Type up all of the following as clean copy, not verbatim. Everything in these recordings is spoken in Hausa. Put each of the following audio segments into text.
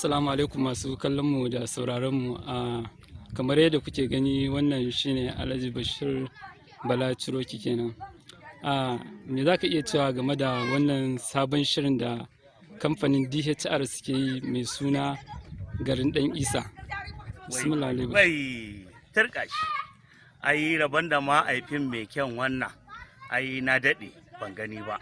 Assalamu alaikum masu kallon mu da sauraron mu. A kamar yadda kuke gani, wannan shine Alhaji Bashir Bala Ciroki kenan. A me za ka iya cewa game da wannan sabon shirin da kamfanin DHR suke yi mai suna Garin Dan Isa? Bismillah, Alhaji Bashir. Bai turka shi, ai rabon da ma ai fim mai kyan wannan, ai na daɗe ban gani ba.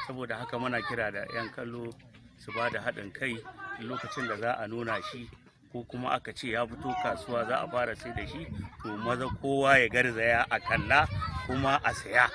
Saboda haka muna kira da 'yan kallo su ba da haɗin kai lokacin da za a nuna shi, ko kuma aka ce ya fito kasuwa za a fara sai da shi, to maza kowa ya garzaya a kalla kuma a saya,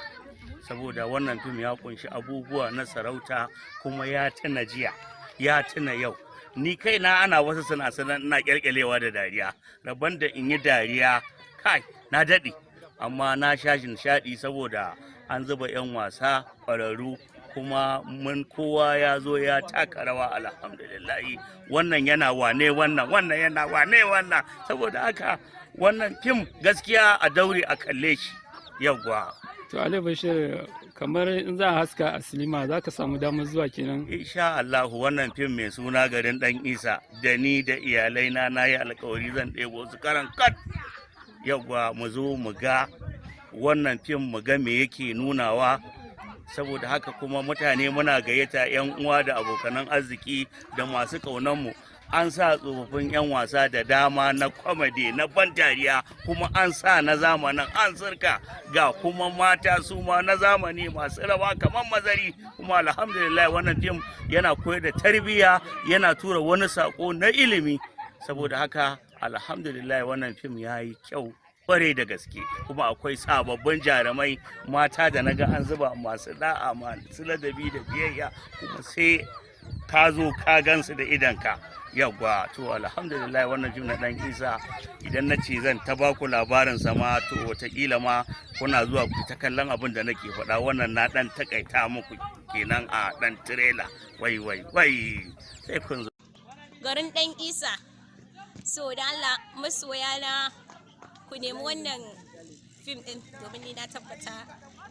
saboda wannan fim ya kunshi abubuwa na sarauta, kuma ya tuna jiya, ya tuna yau. Ni kaina ana wasu suna sanan ina kyalkyalewa da dariya. Rabon da in yi dariya, kai, na daɗe, amma na sha nishaɗi saboda an zuba 'yan wasa ƙwararru, kuma mun kowa ya zo ya taka rawa, alhamdulillahi. Wannan yana wane wannan, wannan yana wane wannan. Saboda haka wannan fim gaskiya a daure a kalle shi, yawwa. To Alhaji Bashir, kamar in za a haska a silima, za ka samu damar zuwa kenan? Insha Allahu, wannan fim mai suna Garin Dan Isa, da ni da iyalai na, nayi alkawari zan ɗebo su karan kat, yawwa, mu zo mu ga wannan fim, mu ga me yake nunawa. Saboda haka kuma mutane muna gayyata 'yan uwa da abokanan arziki da masu ƙaunanmu. An sa tsofaffin 'yan wasa da dama na comedy, na ban dariya, kuma an sa na zamanin, an sirka, ga kuma mata su ma na zamani masu rawa kamar mazari. Kuma alhamdulillah, wannan fim yana koyar da tarbiyya, yana tura wani sako na ilimi. Saboda haka alhamdulillah, wannan fim ya yi kyau kwarai da gaske. Kuma akwai sababbin jarumai mata da naga an zuba, masu da'a, masu ladabi da biyayya, kuma sai ka zo ka gansu da idanka, yawwa. To alhamdulillah, wannan fim na Dan Isa, idan na ce zan ta baku labarin sama, to watakila ma kuna zuwa ku ta kallon abin da nake faɗa. Wannan na dan takaita muku kenan a dan trailer. Wai wai wai, sai kun zo. Garin Dan Isa. So da Allah masoya na, ku nemi wannan fim din, domin ni na tabbata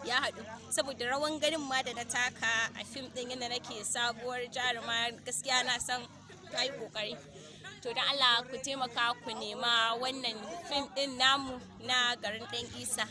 ya haɗu, saboda rawan ganin ma da na taka a fim din, yadda nake sabuwar jaruma, gaskiya na san na yi kokari. To da Allah ku taimaka ku nema wannan fim din namu na Garin Dan Isa.